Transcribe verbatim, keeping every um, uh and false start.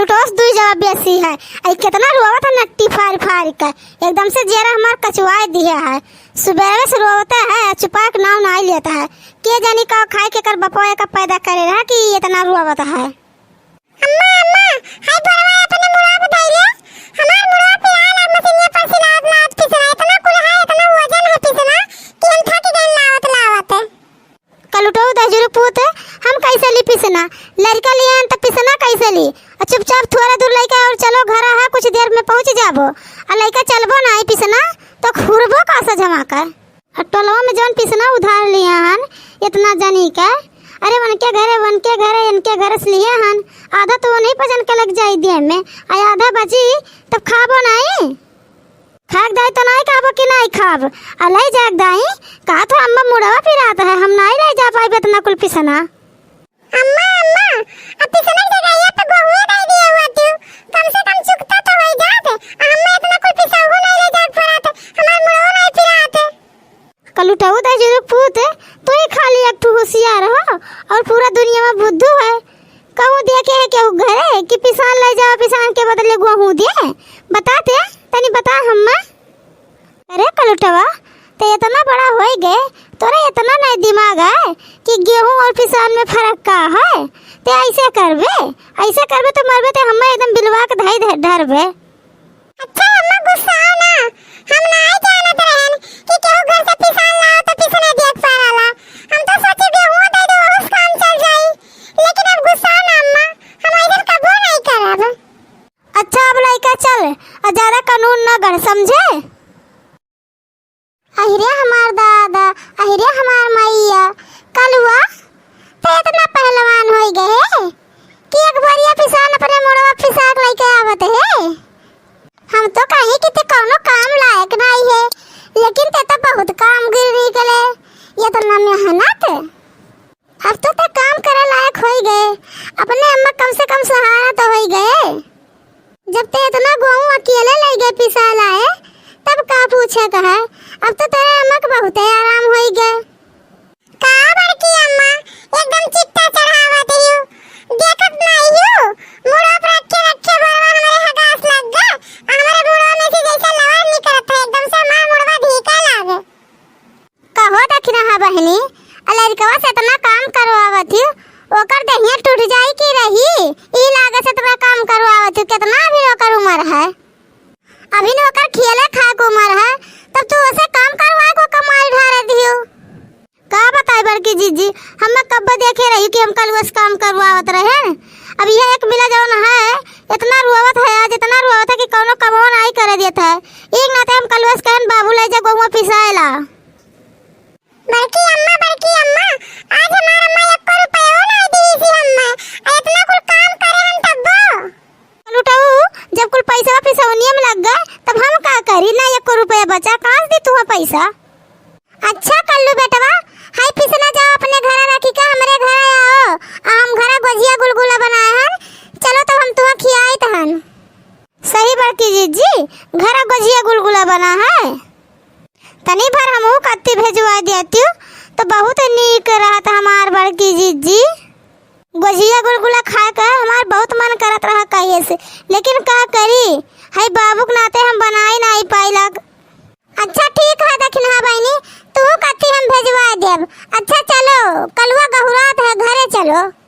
लुटवा से दुई जवा बेसी है। अई केतना रोवत है नट्टी फारि फारि के, एकदम से जियरा हमार कचुआइ दिहे है। सुबेरवे से रोवत है, चुपाए के नाव नाहीं लेत है। के जानी का खाए के एकर बपवा एका पैदा करे रहा कि एतना रोवत है। अम्मा, अम्मा, हाय भोरवा अपने मुड़वा पे धइले, हमार मुड़वा पिराए लाग मशीनिया पर से लावत लावत पिसना, एतना कुल है, एतना वजन है पिसना कि हम थक गइल लावत लावत। कलुटऊ दहिजरू पूत, हम कइसे ली पिसना? लरिका लिहे हन त पिसना कइसे ली? अ चुपचाप थोड़ा दूर लइका और चलो, घरा है, कुछ देर में पहुँच जाबो। अ लइका चलबो नाहीं पिसना, त खुरबो का सजमा कर। अ टोलवा में जउन पिसना उधार लिहे हन, एतना जनी के, अरे वनके घरे, वनके घरे, एनके घरे से लिहे हन, आधा त ओनही पजन के लग जाई देह में, अ आधा बची, तब खाबो नाहीं। खाक दाई तो नाहीं कहबो कि नाहीं खाब। अ लइ जाक दाई, कहत हो अम्मा मुड़वा पिरात है, हम नाहीं लइ जा पाइब एतना कुल पिसना। अम्मा, अम्मा, अब पिसना के जगहिया पे गोहुए दइ दिया हुआ तू, कम से कम चुकता तो होइ जात। अ हम्मे एतना कुल पिसहू नाहीं लइ जाक परात, हमार मुड़वो नाहीं पिरात। कलुटऊ दहिजरू पूत, तू ही खाली एक ठू होशियार हो और पूरा दुनिया में बुद्धू है। कहूँ देखे है केहू घरे कि पिसान लइ जाओ, पिसान के बदले गोहूँ दे? बता ते, तनी बता हम्मा। अरे कलुटवा, ते एतना बड़ा होइ गए, तोरे एतना नाहीं दिमाग है कि गेहूँ और पिसान में फरक का है? ते अइसे करबे, अइसे करबे तो मरबे, ते हम्मा एकदम बिलवा के धई धरबे। अच्छा अम्मा, गुस्साओ ना, हम नाहीं जानत रहन कि केहू घर से पिसान लाओ तो पिसने देख पाराला। हम तो सोचे गेहूं दे दो, ओहू से काम चल जाई, लेकिन अब गुस्साओ ना अम्मा, हम अइसन कबो नाहीं करब। अच्छा अब लइका चल, अ ज्यादा कानून ना गढ़, समझे? अहिरे हमार दादा, अहिरे हमार मइया, कलुआ, ते एतना पहलवान होइ गए कि एक बोरिया पिसान अपने मुड़वा पिसाक लइके आवत है। हम तो कही कि ते कउनो काम लायक नाहीं है, लेकिन ते तो बहुत कामगिर निकले, एतना मेहनत। अब तो ते काम करे लायक होइ गए, अपने अम्मा कम से कम सहारा तो होइ गए। जब ते एतना गोहूँ अकेले लइ गए पिसाए लाए, तब का पूछे का है? अब तो तेरे अम्मा के बहुते आराम होइ गए। का बड़की अम्मा, एकदम चिट्टा चढ़ावत हियो, देखत नाहीं हियो, मुड़वा पर रखे रखे भोरवा हमरे हगास लग गए, हमरे मुड़वा में से जइसे लवर निकलत है, एकदम से हमार मुड़वा धीके लागे। कहो दखिनहा बहिनी, अ लरिकवा से एतना काम करवावत हियो, ओकर देहिया टूट जाई कि रही? ई लागे से एतना काम करवावत हियो, केतना अभी ओकर उमर है, अभी न ओकर खेले खाए के उमर है, तब तू ओसे काम करवाए को कमाई ढारे दियो। का बताई बड़की जीजी, हम्मे कब्बे देखे रही कि हम कलुआ से काम करवावत रहे। अब यह एक बिला जउन है, एतना रोवत है, आज एतना रोवत है कि कउनो कमवा नाहीं करे देत है। एक नाते हम कलुआ से कहन, "बाबू लइ जा गोहुआ पिसाए ला।" बड़की अम्मा, बड़की अम्मा, आज हमार अम्मा एको रुपयो नाहीं दिहिस हम्मे, आ एतना कुल काम करे हन तब्बो। लुटऊ, जब कुल पइसवा पिसौनिया में लग गए, तब हम का करी? ना एको रुपया बचा, कहाँ से दी तुहा पइसा? अच्छा कल्लू बेटवा, हाय पिसना जाओ अपने घरा रखी के हमरे घरा आओ, आ हम घरा गोझिया गुलगुला बनाए हन, चलो तब हम तुहा खियाइत हन। सही बड़की जीजी, घरा गोझिया गुलगुला बना है। तनी भर हमहू कत्ती भेजवा देतिउ, तो बहुत नीक रहत हमार बड़की जीजी। गोझिया गुलगुला खाए का हमार बहुत मन करत रहा कहिए से, लेकिन का करी, हई बाबू के नाते हम बनाई नाहीं पाइला। अच्छा ठीक है दखिनहा बहिनी, तू कत्ती हम भेजवा देब। अच्छा चलो, कलुआ गहुरात है, घरे चलो।